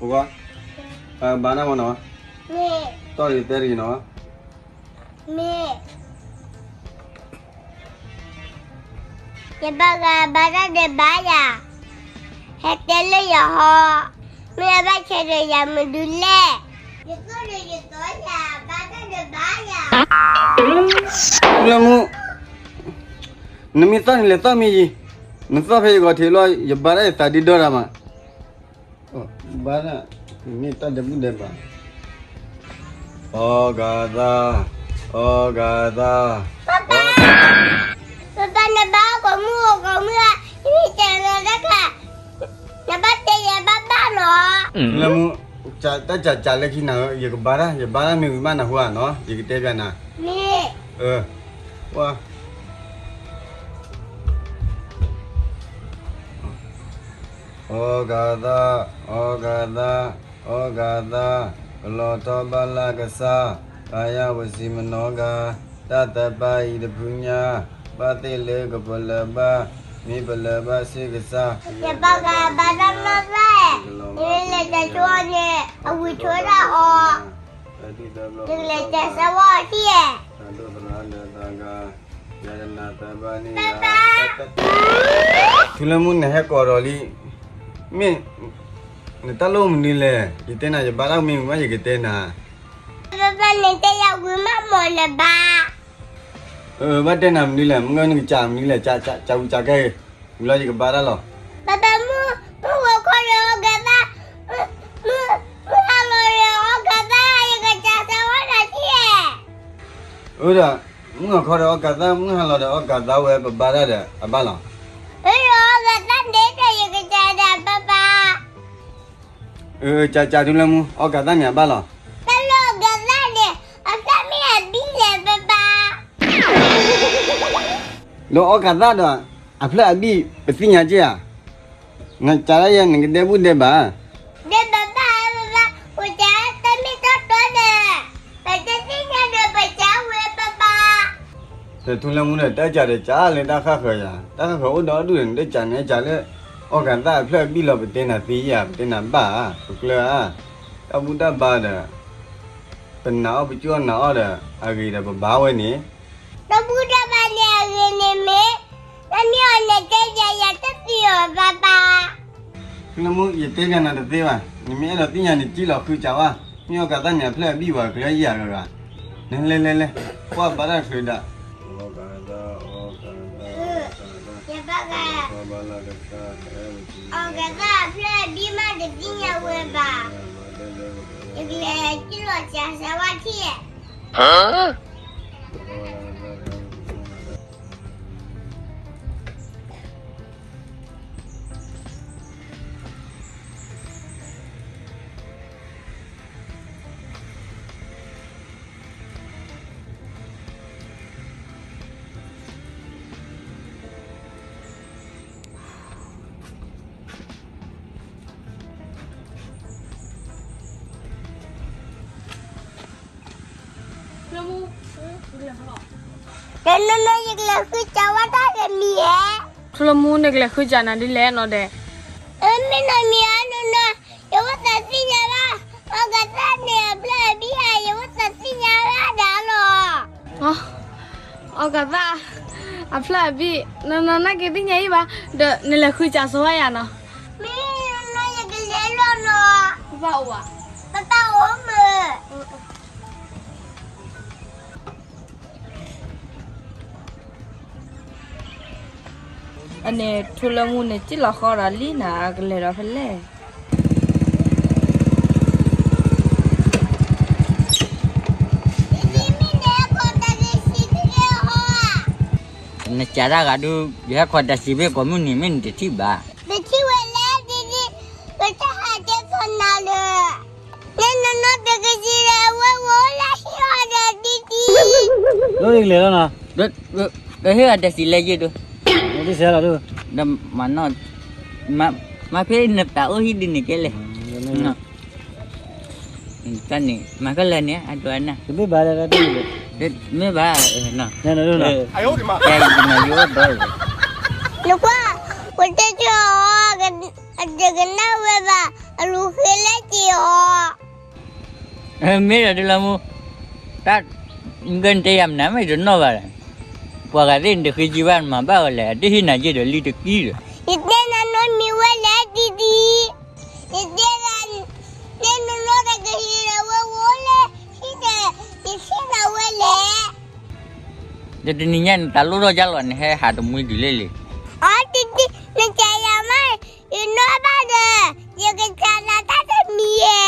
ပကီ, ဘၣ်နၢ်မနီၤ, တီၢ်ဒ်တဲတဂ့ၤနီၤ, မ့ၢ် ယဘၣ်ဂၤဘၣ်တၢ်ဒီးဘၣ်ယၤ, ဟဲတဲလၢယဟီ, မ့ၢ်အဘၣ်ဆဲးဒီးယၤမနုၤလဲၣ်, ယသီၣ်ဒီးယသီၣ်ယၤ, ဘၣ်တၢ်ဒီးဘၣ်ယၤ, လၢမူ, နမ့ၢ်သီၣ်န့ၣ်လဲၤသီၣ်မ့ၢ်ယံၤ, နသီၣ်ဖဲယဂီၤထံးလီၤ ယဘၣ်တၢ်ယသးဒ့ဒီတၢ်မး ဘၣ်ဒၣ်, မ့ၢ်တၢ်ဒဲးဘူၣ်ဒဲးဘၣ်, အီကၤသး, အီကၤသး, ပၢ်ပၢ်, ပၢ်ပၢ်နဘၣ်ကိးမုၢ်အိၣ်ကိးမုၢ်ဧါ, ယမ့ၢ်တဲနၤတခါ, နဘၣ်တဲယၤဘၣ်ဘၣ်နီၤ, လၢမူ, တၢ်စးစးလၢခံနၤဧၢ, ယကဘၣ်တၢ်, ယဘၣ်တၢ်မ့ၢ်ဝံၤမးနၢ်ဟူဧါနီၤ, ယကတဲပျးနၤ, မ့ၢ်, အၢ, ဝါ အီကၤသး, အီကၤသး, အီကၤသး, ကလီၤထီၣ်ဘၣ်လၢကစၢ်, ပယဝစံမနီဂၤ, တၢ်သးပၢ်အံၤတဖုညါ, ဘၣ်သ့ၣ်လၢကပလၢၢ်ဘၣ်, မ့ၢ်ပလၢၢ်ဘၣ်စ့ၢ်ကစၢ်, ယဘၣ်ဂၤဘၣ်တၢ်နီၢ်သၣ်, ယမ့ၢ်လဲၤတၢ်ဆိန့ၣ်, အဝံၤဆိဒၣ်အီၤ, ယကလဲၤတၢ်ဆၢဝဲအီၤထံၣ်, ယတနၢ်သးဘၣ်န့ၣ်, ထူလၢမူနဟဲကိးဒီးလံ, မ့ၢ်, နတၢ်လိၣ်မနုၤလဲၣ်, ယတဲနၤ ယဘၣ်တၢ်မ့ၢ်ဝံၤမး ယကတဲနၤ, ဘၣ်ဘၣ်နတဲယၤဝံၤမးမ့ၢ်နဘၣ်, အၢ ဘၣ်တဲနၤမနုၤလဲၣ်, မ့ၢ်နကစးမနုၤလဲၣ်, စးဝံၤစးကဲ, ဝံၤလီၤယကဘၣ်တၢ်လီၤ, ဘၣ်ဘၣ်မုၢ်, မုၢ်ဂီၤခီဒီးအီကၤသၣ်, မုၢ်, မုၢ်ဟါလီၤဒီးအီကၤသၣ် ယကစးစၢဝဲဒၣ်ထံၣ်, အၢဒီး, မုၢ်ဂီၤခီဒီးအီကၤသၣ်, မုၢ်ဟါလီၤဒီးအီကၤသၣ်ဝဲ ပဘၣ်တၢ်ဒီး အဘၣ်လီၤ, အၢဒီးအီကၤသၣ်န့ၣ်ဒီးယကစးဒၣ်ဘၣ်ဘၣ် အၢ စးစးထူလၢမူ, အီကၤသၣ်န့ၣ်အဘၣ်လီၤ, တၢ်လၢအီကၤသၣ်န့ၣ်, အဖျၢၣ်မ့ၢ်အဘံၣ်လဲၣ်ဘၣ်ဘၣ်, ဒီးအီကၤသၣ်ဒီး, အဖျၢၣ်အဘံၣ် ပသ့ၣ်ညါက့ၤဧါ, နစးဒၣ်ယဲ နကဒဲဘူၣ်ဒဲးဘၣ်, ဒဲးဘၣ်ဘၣ်ဘၣ်, ပစးတၢ်မ့ၢ်တီတီဒီး, ပတသ့ၣ်ညါဒီးပစးဝဲဘၣ်ဘၣ် ဒီးထူလၢမူဒီး တၢ်စးဒီးစးလၢတၢ်ဃၢ်ဃၢၤယၤ, တၢ်ဃၢ်ဃၢၤအိၣ်ဒီဒူၣ်ဒီး နတစးန့ၣ်စးလၢ အီကၤသၣ်အဖျၢၣ်အဘံၣ်လီၤ ပတဲနၤသ့ဧါ, ပတဲနၤဘၣ်ဧါ, ပကျၢၤဧါ, တၢ်ဘူၣ်တၢ်ဘါဒီး ပနာ်အီၣ်ပကၠိၣ်အီၣ်နာ်အီၣ်ဒီး အဂ့ၤဒီးပဘါဝဲန့ၣ်, တၢ်ဘူၣ်တၢ်ဘါန့ၣ်အဂ့ၤန့ၣ်မ့ၢ်, တၢ်မ့ၢ်အီၤန့ၣ်တဲယၤ ယတသ့အီၤဘၣ်ဘၣ် ထူလၢမူ ယတဲပျးနၤတသ့ဘၣ်, နမ့ၢ်အဲၣ်ဒိးသ့ၣ်ညါန့ၣ် စံၣ်လီၤဃုစးဝါ, မ့ၢ်အီကၤသၣ်န့ၣ် အဖျၢၣ်အဘံၣ်ဝဲကျၢၤယၤဂၤဂၤ, လဲၤလဲၤလဲၤလဲၤ, ကွၢ်ဘါတၢ်ချုးဒၣ်, ယဘၣ်ဂၤ, အီကၤသၣ်အဖျၢၣ်အဘံၣ်မးတသ့ၣ်ညါဝဲဘၣ်, ယကလဲၤစံၣ်လီၤစးစၢဝါထံၣ် နီၢ်နီၢ် ယကလဲၤဃုစးဝါတၢ်ဂ့ၤမံၤဧါ, ထူလၢမူ နကလဲၤဃုစးနၤဒ်လဲၣ်နီၤဒဲး, အမ့ၢ်နီၢ်မံၤဧါ နီၢ်နီၢ်, ယဝဲသးသ့ၣ်ညါဘၣ်, အီကၤသၣ်န့ၣ်အဖျၢၣ်အဘံၣ်ဧါ ယဝဲသးသ့ၣ်ညါဘၣ်ဒၣ်လီၤ. အီကၤသၣ်အဖျၢၣ်အဘံၣ်, နီၢ်နီၢ် နကသ့ၣ်ညါအံၤဘၣ်, ဒီးနလဲၤဃုစးစၢဝါယၤနီၤ, မ့ၢ်နီၢ်နီၢ် ယကလဲၤလီၤနီၤ, ပၢ်ပၢ်အိၣ်ဧါ, ပၢ်ပၢ်အိၣ်မ့ၢ် အန့ၣ် ထူလၢမူန့ၣ် စံၣ်လီၤဃီဒီးလံနၤ အကလဲၤဒီးဖဲလဲၣ်. နစးတၢ်ဂၤဒုး ယဟဲခိးတၢ်စံးဘ့ၣ်ကိးမုၢ်နံၤ မ့ၢ်နတထံၣ်ဘၣ်. နထံၣ်ဝဲလဲၣ်ဒ်ဒ်, ပတၢ်ဟးကဲသိးနၤလၢ နနီၢ်နီၢ်တကယံၤဒီး အဝဲဝဲလၢဟံၣ်အီၤဒီးဒ်ဒ်, ဒ်လဲၣ်လီၤနီၤ, ဒီးဟ့ၣ်အတၢ်စံးလဲၣ်ယ့ၣ်ဒုး, ဒီးမၤနီၢ်, မၤဖဲနသးအိၣ်ဟံၣ်ဒ်န့ၣ်ကဲလဲၣ်, တၢ်န့ၣ် မၤကလၢာ်န့ၣ် အဒိအနၢ်, တဘၣ်ဘၣ်လၢ မ့ၢ်ဘၣ်, နကွၢ်, ပတဲကၠီအီၤ, အတကနၣ်ဝဲဘၣ်, အလူၤဃ့လၢက့ၤအီၤ. မ့ၢ်ဒီးဒုလၢမူ, တၢ်, ဂ့ၢ်နတဲယၤမနုၤမ့ၢ်တနီၣ်ဘၣ်လဲၣ်. ပှၤဂၤသ့ၣ်နတဃ့ကံဘၣ် နမၤဘၣ်ဝဲလဲၣ်, အတဟ့ၣ်နၤယ့ၢ်ဒီးလံတကံဒီး. ယတဲနၤနီတမံၤဝဲလဲၣ်တံတံ, ယတဲနၤ, တဲနနီတကဟ့ၣ်ဒီးဝဲဝဲလဲၣ်, ဟံၣ်ဒီး, ယဟ့ၣ်နၤဝဲလဲၣ်. ဒီးတနံၤညါနတၢ်လိၣ်ထီၣ်ယါလီၤ နဟဲဟးတမှံဒ်လဲၣ်လံ. အတံတံ, နစံးယၤမး, ယနီၣ်ဘၣ်ဒီး, ယကစံးနၤတၢ်တမံၤဧါ.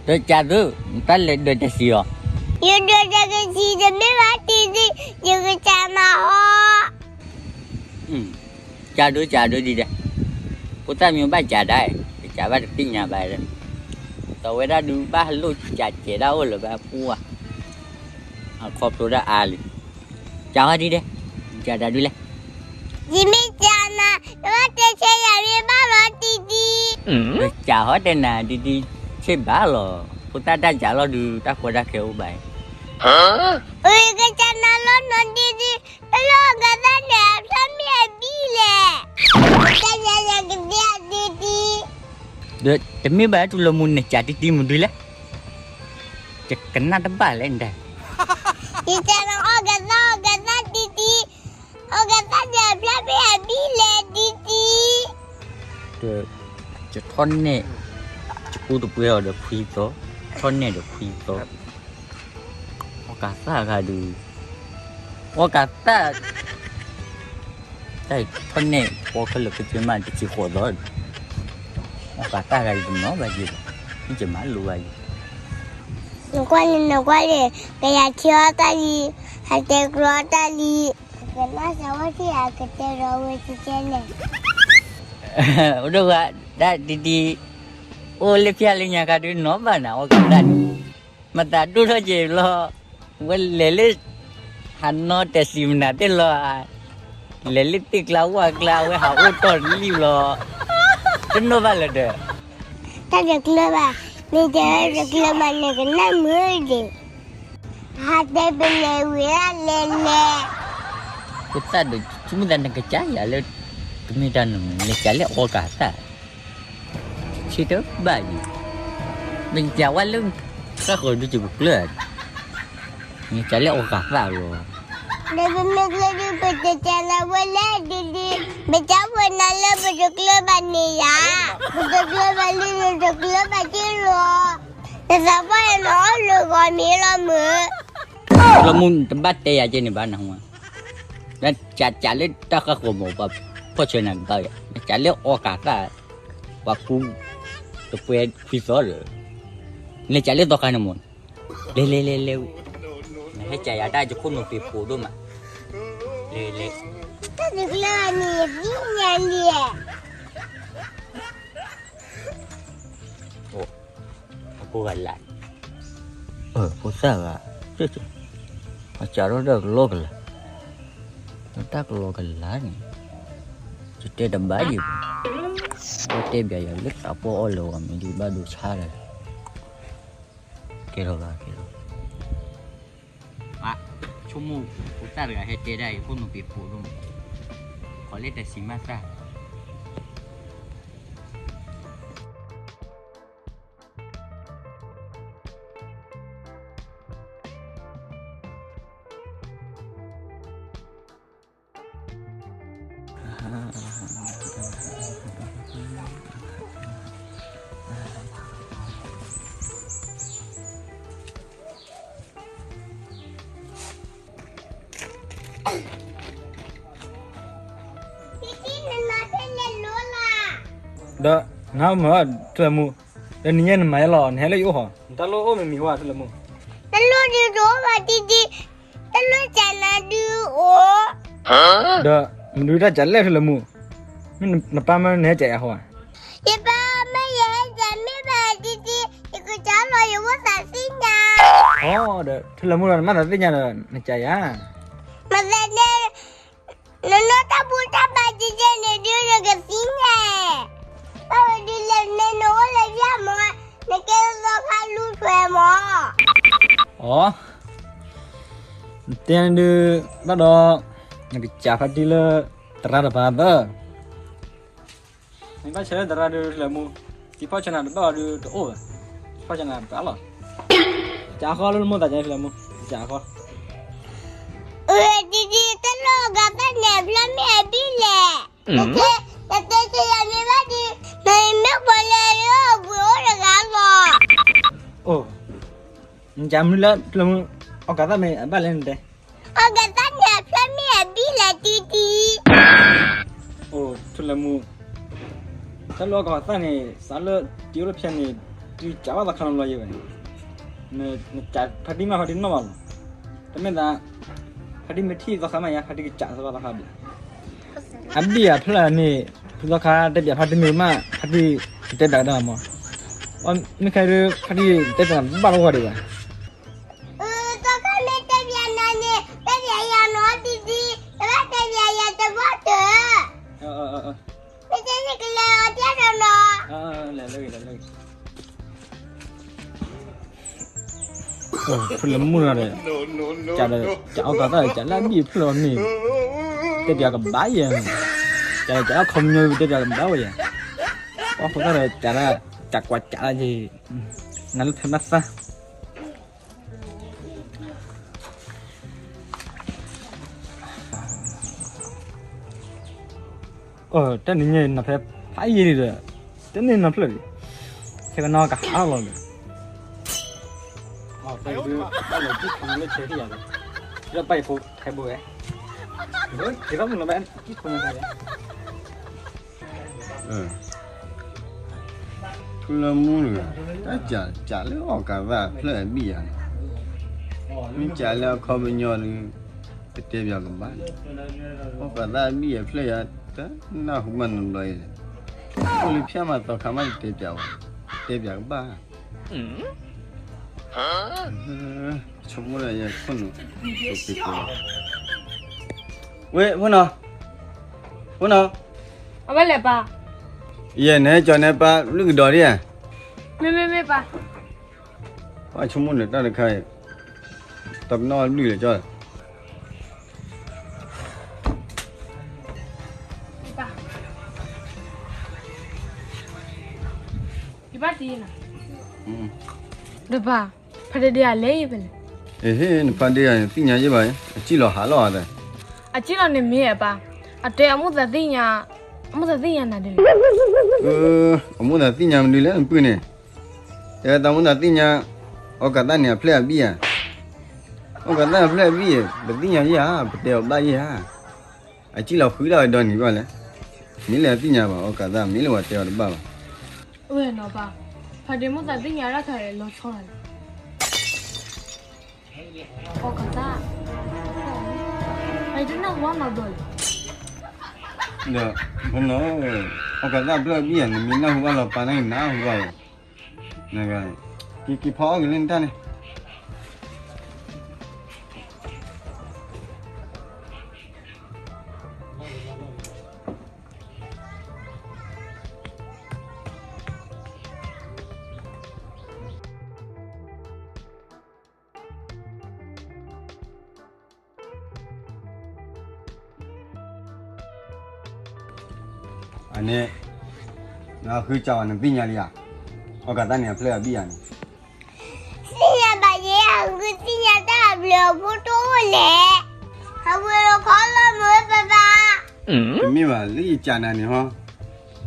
ဒီးစံးသု, နတၢ်လဲၤဒီးတဆံးအီၤ. ယဒီးတကဆံးတမ့ၢ်ဘၣ်တံတံ, ယကစံးနၤဟီ. စံးဒိစံးဒိဒ်လဲၣ်, ဖိသၣ်မ့ၢ်ဘၣ်စံးဒၣ်, ကစံးဘၣ်တသ့ၣ်ညါဘၣ်, ဒီးဝဲဒၣ်ဒုးဘၣ်လိၣ်စံးကဲးဒၣ်အိၣ်လၢၤဘၣ်ပှၢ်, အခီဖျိဒၣ်အါလံ. စံးဟီဒ်လဲၣ်, စံးဒၣ်ဒုလဲၣ်. ယမ့ၢ်စံးနၤ, နဘၣ်တဲဆၢယၤမ့ၢ်ဘၣ်လီၤတံတံ. စံးဟီတဲနၤတံတံ, ဆ့ၣ်ဘၣ်လီၤ, ဖိသၣ်တၢ်စံးလီၤဒုး တၢ်ကီတၢ်ခဲအိၣ်ဘၣ်. ယကစံးနၤလီၤနီတံတံ, တၢ်လၢအီၣ်ကသၣ်န့ၣ် အဖျၢၣ်မ့ၢ်အဘံၣ်လဲၣ်. တၢ်ယၤယကတဲအတံတံ. ဒီးတမ့ၢ်ဘၣ်တူၢ်လိာ်မူန့ၣ် စံးတံတံမူဒ်လဲၣ်. ယကနၣ်တဘၣ်လဲၣ်ဒဲး. ယစံးနၤအီၣ်ကသၣ် အီၣ်ကသၣ်တံတံ, အီၣ်ကသၣ်န့ၣ် အဖျၢၣ်မ့ၢ်အဘံၣ်လဲၣ်တံတံ. ယထီၣ်နဲၣ်, ယကူတပှဲၤအီၤဒီးခွံသီ, ထီၣ်နဲၣ်ဒီးခွံသီ, အီၣ်ကသၣ်ဂၤဒုး, အီၣ်ကသၣ် တၢ်အံၤထီၣ်နဲၣ်ဖီခဲလၢာ်ကစၢၢ်မး တဆံဃိးသီ, အီၣ်ကသၣ်ဂၤအံၤတနီၤဘၣ်ယဲၢ်ဘၣ်, မ့ၢ်ကမၤလိဘၣ်ယဲၢ်. နကွၢ်န့ၣ် နကွၢ်န့ၣ်, ကယၤထံအီၣ်တၢ်လံ, ဟးတဲကျီအီၣ်တၢ်လံ, ကနၣ်စၢၤဝဲထံၣ်ဧါ ကတဲဒီးဝဲကကဲလဲၣ်. အိၣ်ဒိၣ်ဂၤ, ဒၣ်တံတံ, အိၣ်လၢဖၠၣ်လၢညါခါဒုးနီၤဘၣ်နၤ အီၣ်ကသၣ်န့ၣ်, မတၤဒိၣ်ထီၣ်က့ၤလီၤ, ဝဲလဲၤလၢ ဟးနီတဆံမနၤသ့ၣ်လီၤ, လဲၤလၢသ့ၣ်ကျါဝၣ်ကျါ အဝဲဟးအိၣ်တီၢ်လံလီၤ, တနီၣ်ဘၣ်လၢၤဒီး. တၢ်တကျၢၤဘၣ်, မ့ၢ်တၢ်တကျၢၤဘၣ်န့ၣ် ကနၣ်မုာ်ဒံး, ဟးတဲပလဲၤဝံၤဒၣ်လဲၤလဲၤ. ဖိသၣ်ဒီး ဆိကမိၣ်သးနကစၢ်ယၤလၢ ကမ့ၢ်တၢ်နမုာ် နကစၢ်လၢအီၣ်ကသၣ် ဆ့တဘၣ်အံၤ, မ့ၢ်ကစၢ်ဝဲလၢ ဃၣ်ဃီၤဒုးကကျၢၤ, မ့ၢ်ကစၢ်လၢအီၣ်ကသၣ်လီၤ. ဒီးပမ့ၢ်ကျၢၤဒုး ပတစံးနၤဝဲလဲၣ်ဒ်ဒ်, ပစံးဝဲနၤလၢပတကျၢၤဘၣ်န့ၣ်ယၤ, ပတကျၢၤဘၣ်လၢနတကျၢၤဘၣ်က့ၢ်လီၤ, နသးပှၢ်အံၤနအီၣ်လၢဂီၤမ့ၢ်လီၤမုာ်. လီၤမူ နတဘၣ်တဲယၤကဲန့ၣ်ဘၣ်နဟူဧါ, နကစၢ်လၢတၢ်ဃၣ်ဃီၤမး ပှၤဖီၣ်ဆၢနၤကဘၣ်ယၤ, နကစၢ်လၢအီၣ်ကသၣ်, ပှၤကူ တပှဲၤခွံသီဒီး, နကစၢ်လၢသီခါန့ၣ်မး, လဲၤလဲၤလဲၤလဲၤ, နဟဲကစၢ်ယၤတၢ် ယခိၣ်နူာ်ပ့ၤပိာ်ဒိၣ်မး, လဲၤလဲၤ, တၢ်တကျၢၤန့ၣ် ယသ့ၣ်ညါလံ. အဖိဂၤလၢ်, ဖိသၣ်ဂၤ, အစးထီၣ်တၢ်ကလီကလၤ, တၢ်ကလီကလၤန့ၣ်, ယတဲတဘၣ်ယဲၢ်ဘၣ်, ပှၤတဲဘၣ်ယၤလၢသးပှၢ်အီၣ်လၢဂီၤမ့ၢ်ဒ်ဘၣ်ဒိဆါတဂၤ, ကဲထီၣ်ဘၣ်ကဲထီၣ်, ဆိကမိၣ်, ဖိသၣ်တဂၤဟဲတဲဒၣ်အံၤ ခိၣ်နူာ်ပ့ၤပိာ်ဒိၣ်မး, ခီလၢတၢ်စံးမၤသၣ် ဒီးနဟါမၢ် ထူလၢမူ, ဒီးနံၤညါနမၤယါလီၤ နဟဲလၢယအိၣ်ဟီ, နတၢ်လိၣ်အိၣ်မ့ၢ်မံၤဝဲ ထူလၢမူ, တၢ်လိၣ်ဒုးတအိၣ်ဘၣ်တံတံ, တၢ်လိၣ်ကနၤဒုးအိၣ်, ဒီးမနုၤတၢ်ကလဲၣ်ထူလၢမူ, မ့ၢ်နပၢ်မၢနဟဲကယၤဟီဧါ, ယပၢ်မၢယဟဲကယၤမ့ၢ်ဘၣ်တံတံ, ယကစၢ်လီၤယဝဲသးသ့ၣ်ညါ, ဒီးထူလၢမူဒီးနမၤသးသ့ၣ်ညါဒီး နကယၤ မသးဒဲး, နနီၢ်တၢ်ဘူၣ်တၢ်ဘါကဲကဲန့ၣ်ဒုး နကသ့ၣ်ညါ, ဘၣ်ဝဲဒုးလဲၤန့ၣ် နအိၣ်လၢယၤမး, နကဲသီခါလူထွဲမး, အိ, နတဲဒုး, ဘၣ်ဒီး, နကစၢ်ဖါတံၢ်လၢ သရၣ်တပၤသၢ နဘၣ်ဆၢလၢသရၣ်ဒုးလၢမူ, တံ ယဖီၣ်ဆၢနၤတဘၣ်အီၤဒုးတအိၣ်ဘၣ်, ယဖီၣ်ဆၢနၤတဘၣ်လီၤ. ကးဃီလၢနမိၢ်သးကဲဖျဲမူ, ကးဃီ. အတံတံ တၢ်လၢအီၣ်ကသၣ်န့ၣ် အဖျၢၣ်မ့ၢ်အဘံၣ်လဲၣ်. နတဲယၤမ့ၢ်ဘၣ်ဒီး နမ့ၢ်ပှၤလၢအအိၣ်ဘှံးအိၣ်တဂၤလီၤ. အိၣ်, နကမုၢ်လၢထူလၢမူ, အီၣ်ကသၣ်မ့ၢ်အဘၣ်လဲၣ်နတဲ. အီၣ်ကသၣ်န့ၣ် အဖျၢၣ်မ့ၢ်အဘံၣ်လဲၣ်တံတံ. အိၣ် ထူလၢမူ, တၢ်လၢအီၣ်ကသၣ်န့ၣ် စးလၢတံအိၣ်လၢဖျဲန့ၣ် တုၤကးဘၣ်သီခါနီတဘျီယဲဘၣ်. နကးဖါတံၢ်မး ဖါတံၢ်နီၣ်ဘၣ်လီၤ. တမ့ၢ်သး ဖါတံၢ်မ့ၢ်ထံၣ်သီခါမးယါ ဖါတံၢ်ကးစၢ်ဘၣ်သီခါဘျီ. အဘံၣ်အဖျၢၣ်န့ၣ် ဖုသီခါတဲပၠးဖါတံၢ်မ့ၢ်မး ဖါတံၢ်ကတဲပၠးကဒါမး. မ့ၢ်ခဲဒုး ဖါတံၢ်တဲပၠးဘၣ်တအိၣ်ဒံးဘၣ်. သီခါမ့ၢ်တဲပၠးနၤန့ၣ် တဲပၠးယၤနီတံတံ, တဘၣ်တဲပၠးယၤတဘၣ်တၢၢ်. မ့ၢ်တဲန့ၣ်ကလဲၤအီၤတဲဒီးနီၤ. ဖုလၢမူနီၤဒီး ကးဒီး ကအီၣ်ကသၣ်ဒီး ကးလၢအဘံၣ်အဖျၢၣ်အီၤန့ၣ် တဲပၠးကဘၣ်ယဲ, ကးဒီး ကးလၢခီပညီ တဲပၠးကဘၣ်ဝဲယဲ, ပှၤဃိသတးဒီး ကးဒၣ် ကးကွၢ်ကးဒၣ်က့ၤ, နၤလၢဖဲမးသး တၢ်နံၤညါနီၤဖဲဖးယံာ်ဒီး တန့ၢ်နီတဖျၢၣ်ဒံး, ခဲကနံၣ်ကဟးလီၤဒီး, ဘၣ်လီၤကံၢ်ခိၣ်လၢဆဲးတယၤဒီး, လၢပၢ်ယဖိထဲဘိဝဲ, က့ၤဘၣ်မနုၤဘၣ်ကံၢ်ခိၣ်လၢဆဲး ထူလၢမူတဂၤ, တၢ်ကးလၢအီၣ်ကသၣ်အဖျၢၣ်အဘံၣ်ယၤန့ၣ်, မ့ၢ်ကးလၢအခီပညီဒီး ပတဲပၠးကဘၣ်န့ၣ်, အီၣ်ကသၣ်အဘံၣ်အဖျၢၣ်ယၤ တနၢ်ဟူဘၣ်နီတဘျီအံၤလဲၣ်, အိၣ်လၢဖၠၣ်မးသီခါမး တတဲပၠးဝဲ, တဲပၠးကဘၣ် ဆိကမိၣ်ဒီးယခိၣ်နူာ်, ဝဲ ဖိနီၤ, ဖိနီၤ, အဝဲလဲၣ်ပၢ်, ယဲၢ်နဲကၠီၤနဲပၢ် လုၢ်ကဒီးဒံးဧါ, မ့မ့မ့ၢ်ပၢ်, ပှၤဆိကမိၣ်န့ၣ်တၢ်တခါအံၤ, တနီၣ်လုၢ်လဲၣ်ကၠီၤ ယဘၣ်တံၢ်နီၤ, ဒီးပၢ်, ဖါဒ့ဒ့အလဲၤယဖဲလဲၣ်, နဖါဒ့ယၤန့ၣ် သ့ၣ်ညါယဲဘၣ်, အစံၣ်လီၤဟးလီၤအသး, အစံၣ်လီၤန့ၣ်မ့ၢ်အပၢ်, အတဲအမိၣ်သးသ့ၣ်ညါ, အမိၣ်သးသ့ၣ်ညါနၤဒ်လဲၣ်, အမိၣ်သးသ့ၣ်ညါမနုၤလဲၣ်နပုၢ်န့ၣ်, တဲတၢ်မိၣ်သးသ့ၣ်ညါ, အီၣ်ကသၣ်န့ၣ်အဖျၢၣ်အဘံၣ်ဧါ, အီၣ်ကသၣ်အဖျၢၣ်အဘံၣ်, ပသ့ၣ်ညါယဲဧါ, ပတဲအီၤဘၣ်ယဲဧါ, အစံၣ်လီၤဃုဒၣ်ဝဲဒီနံၤဘၣ်လဲၣ်, မ့ၢ်လၢအသ့ၣ်ညါဘၣ် အီၣ်ကသၣ် မ့ၢ်လၢပှၤတဲအီၤတဘၣ်ဘၣ်, အဝဲနီၤပၢ်, ဖါဒ့မိၣ်သးသ့ၣ်ညါဒၣ်ခါလီၤဆီလီၤ, အီၣ်ကသၣ်, အတနၢ်ဟူဘၣ်နီတဘျီလဲၣ်, ဒီး, အီၣ်ကသၣ်ဖျၢၣ်အဘံၣ်ဧါ နမ့ၢ်နၢ်ဟူဘၣ်လီၤပၢ်န့ၣ် နနၢ်ဟူဘၣ်လီၤ, က့ၤက့ၤဖီအီၣ်က့ၤလၢနတၢ်န့ၣ် အန့ၣ်, နဃုစးဝဲနသ့ၣ်ညါလံဧါ, အီၣ်ကသၣ်န့ၣ်အဖျၢၣ်အဘံၣ်ဧါန့ၣ်, သ့ၣ်ညါဘၣ်ယဲ အဂုာ်သ့ၣ်ညါတၢ်အဘျုးအဖှိၣ်တအိၣ်လဲၣ်, အဝဲလီၤခီလီၤမုာ်ပၢ်ပၢ်, တမ့ၢ်ဘၣ်လၢယကးနၤန့ၣ်ဟီ,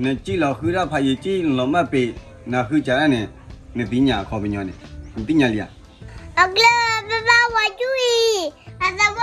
နစံၣ်လီၤဃုဒၣ်ဖးယံာ်စံၣ်လီၤမၢ်ပ့ၤ, နဃုစးဒၣ်န့ၣ်, နသ့ၣ်ညါအခီပညီန့ၣ်, နသ့ၣ်ညါလံဧါ, အကျၢၢ်ပၢ်ပၢ်ဝဲတူၢ်အံၤ, အသး